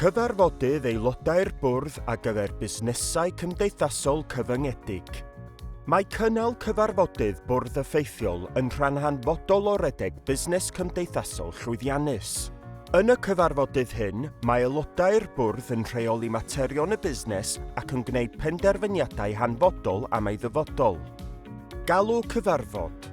Cyfarfodydd aelodau'r bwrdd ar gyfer busnesau cymdeithasol cyfyngedig. Mae cynnal cyfarfodydd bwrdd effeithiol yn rhan hanfodol o redeg busnes cymdeithasol llwyddiannus. Yn y cyfarfodydd hyn, mae aelodau'r bwrdd yn rheoli materion y busnes ac yn gwneud penderfyniadau hanfodol am ei ddyfodol. Galw cyfarfod.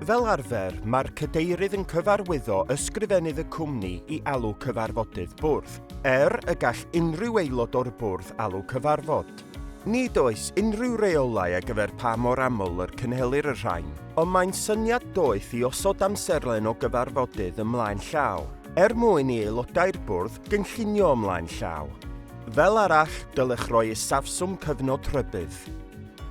Fel arfer, mae'r cadeirydd yn cyfarwyddo ysgrifennydd y cwmni i alw cyfarfodydd bwrdd, er y gall unrhyw aelod o'r bwrdd alw cyfarfod. Nid oes unrhyw reolau ar gyfer pa mor aml yr cynhelir y rhain, ond mae'n syniad doeth i osod amserlen o gyfarfodydd ymlaen llaw, er mwyn i aelodau'r bwrdd gynllunio ymlaen llaw. Fel arall, dylech roi isafswm cyfnod rhybudd.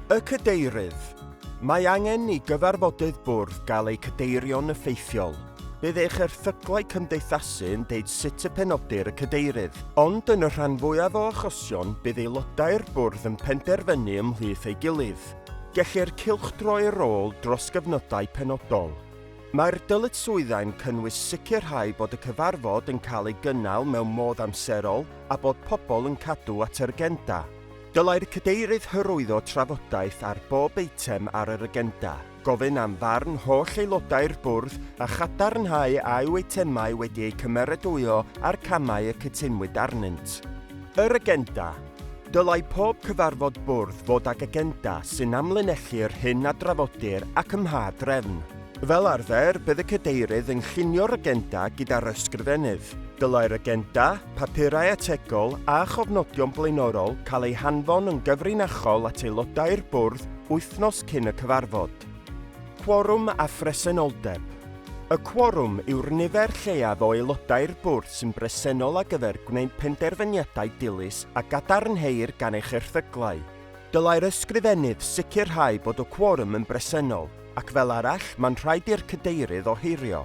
Y cadeirydd. Mae angen i gyfarfodydd bwrdd gael eu cadeirio'n effeithiol. Bydd eich erthyglau cymdeithasu yn deud sut y penodir y cadeirydd, ond yn y rhan fwyaf o achosion bydd aelodau'r bwrdd yn penderfynu ymhlith ei gilydd. Gellir cylchdroi'r rôl dros gyfnodau penodol. Mae'r dyletswyddau'n cynnwys sicrhau bod y cyfarfod yn cael ei gynnal mewn modd amserol a bod pobl yn cadw at yr agenda. Dylai'r Cadeirydd hyrwyddo trafodaeth ar bob eitem ar yr agenda, gofyn am farn holl aelodau'r Bwrdd a chadarnhau a yw eitemau wedi eu cymeradwyo a'r camau y cytunwyd arnynt. Yr agenda. Dylai pob cyfarfod Bwrdd fod ag agenda sy'n amlinellu'r hyn a drafodir ac ym mha drefn. Fel arfer, bydd y Cadeirydd yn llunio'r agenda gyda'r Ysgrifennydd. Dylai'r agenda, papurau ategol a chofnodion blaenorol cael eu hanfon yn gyfrinachol at aelodau'r Bwrdd wythnos cyn y cyfarfod. Cworwm a phresenoldeb. Y cworwm yw'r nifer lleiaf o aelodau'r Bwrdd sy'n bresennol ar gyfer gwneud penderfyniadau dilys a gadarnheir gan eich erthyglau. Dylai'r Ysgrifennydd sicrhau bod y cworwm yn bresennol, ac fel arall, mae'n rhaid i'r Cadeirydd ohirio.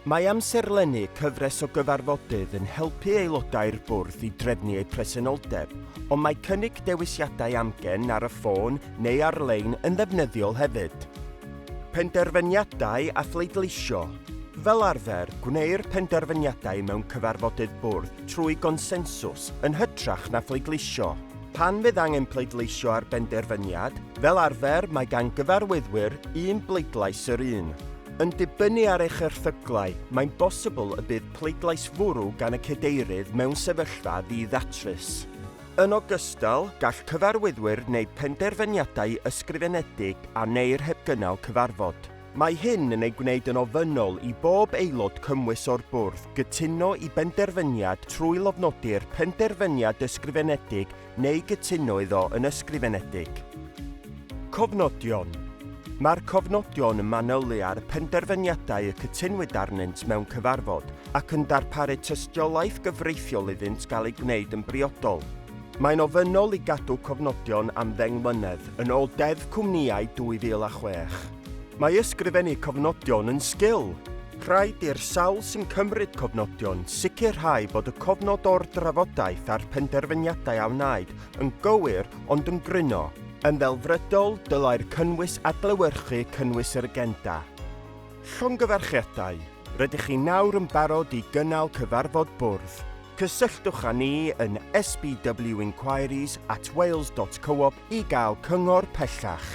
Mae amserlennu cyfres o gyfarfodydd yn helpu aelodau'r Bwrdd i drefnu eu presenoldeb, ond mae cynnig dewisiadau amgen ar y ffôn neu ar-lein yn ddefnyddiol hefyd. Penderfyniadau a phleidleisio. Fel arfer, gwneir penderfyniadau mewn cyfarfodydd Bwrdd trwy gonsensws, yn hytrach na phleidleisio. Pan fydd angen pleidleisio ar benderfyniad, fel arfer mae gan gyfarwyddwyr un bleidlais yr un. Yn dibynnu ar eich erthyglau, mae'n bosibl y bydd pleidlais fwrw gan y cadeirydd mewn sefyllfa ddi-ddatrys. Yn ogystal, gall cyfarwyddwyr wneud penderfyniadau ysgrifenedig a wneir heb gynnal cyfarfod. Mae hyn yn ei gwneud yn ofynnol i bob aelod cymwys o'r Bwrdd gytuno i benderfyniad trwy lofnodi'r penderfyniad ysgrifenedig neu gytuno iddo yn ysgrifenedig. Cofnodion. Mae'r cofnodion yn manylu ar y penderfyniadau y cytunwyd arnynt mewn cyfarfod ac yn darparu tystiolaeth gyfreithiol iddynt gael eu gwneud yn briodol. Mae'n ofynnol i gadw cofnodion am ddeng mlynedd, yn ôl Deddf Cwmnïau 2006. Mae ysgrifennu cofnodion yn sgil. Rhaid i'r sawl sy'n cymryd cofnodion sicrhau bod y cofnod o'r drafodaeth a'r penderfyniadau a wnaed yn gywir ond yn gryno. Yn ddelfrydol, dylai'r cynnwys adlewyrchu cynnwys yr agenda. Llongyfarchiadau! Rydych chi nawr yn barod i gynnal cyfarfod bwrdd. Cysylltwch â ni yn sbwinquiries at wales dot co-op i gael cyngor pellach.